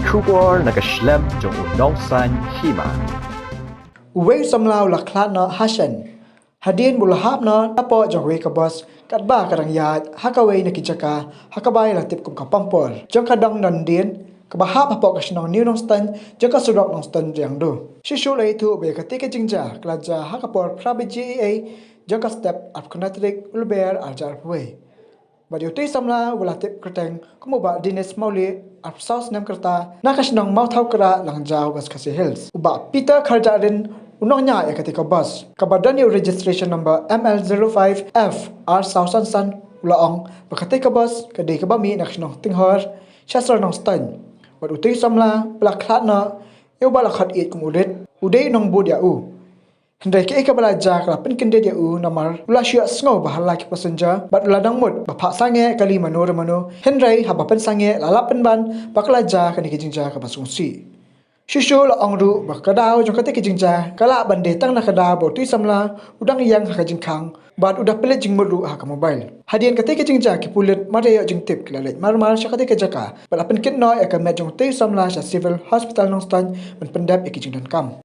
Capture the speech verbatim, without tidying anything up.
Khubor na ka shlem jong u nongsan hima. Uwei u samla u la khlad noh ha shen hadien ba u la hap noh hapoh jong uwei ka bus katba ka dang ïaid ha kawei na ki jaka ha kaba la tip kum ka Pampor jong ka dong Nongdien kaba hap hapoh ka shnong New Nongstoiñ jong ka surok Nongstoiñ Riangdo. Shisha la ïathuh ba ïa katei ka jingjia ka la jia ha ka por phra baje eiei jong ka step arphew khyndai tarik u Lber arhajar arphew wei. Bad ïa utei u samla uba la tip kyrteng kum u Bah Dennis Mawlieh, arphew saw snem ka rta, na ka shnong Mawthawkrah, Langjaw, West Khasi Hills. U Bah Peter Kharjahrin, u nongñiah ïa katei ka bus kaba don ïa u registration number M L zero five F ar saw san san, u la ong ba katei ka bus ka dei kaba mih na ka shnong Tinghor sha sor Nongstoiñ. Bad utei u samla ba la khlad noh, ïa uba la khot ïeit kum u Rit, u dei u nongbud ïa u. Hynrei kaei kaba la jia ka la pynkyndit ïa u namar u la shu ïohsngew ba ha la ki passenger bad u la dang mut ba phah sangeh kali mano re mano. Hynrei haba pynsangeh la lap pynban ba ka la jia kane ka jingjia kaba sngewsih. Shisha la ong ruh ba ka daw jong katei ka jingjia ka lah ban dei tang na ka daw ba utei u samla u dang ïeng ha ka jingkhang bad u da pynleit jingmut ruh ha ka mobile. Hadien katei ka jingjia ki pulit mar ïa ïoh jingtip ki la leit marmar sha katei ka jaka bad la pynkit noh ïa ka met jong utei u samla sha Civil Hospital Nongstoiñ ban pyndep ïa ki jingdonkam.